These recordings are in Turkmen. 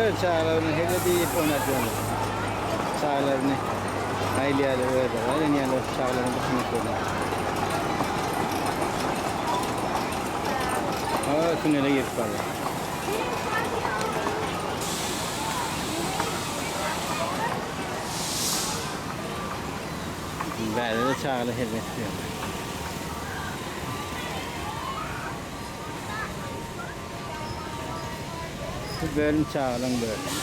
Öz çagalaryny hele diýip oýnatýarlar. Çagalaryny aýlaýarlar özleri aýlanýarlar çagalaryny gysynyp. Aa, tünele girip barýar. Bärde-de çagalar hezil etýärler. Bu bölüm çagalaň bölümi.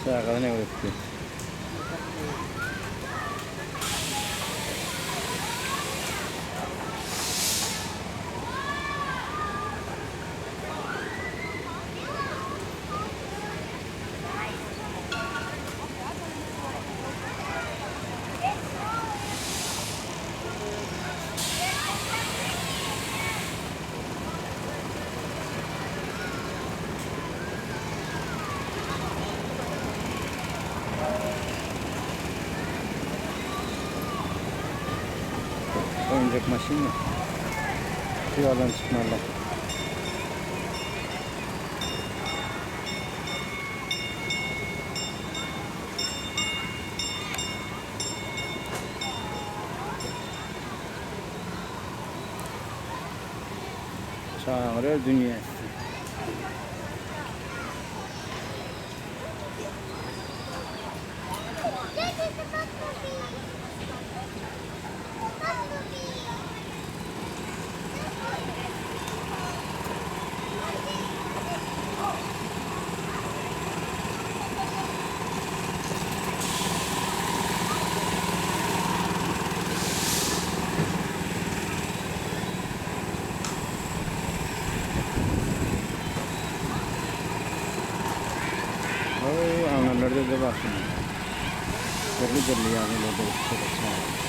Çagalar ne öwretdi? Oýunjak maşyn. Şu ýoldan çykmaly. Çagalar dünýäsi. Aňyrlarda-da bar şunuň. Dürli-dürli ýagdaýlarda uçup çagalar.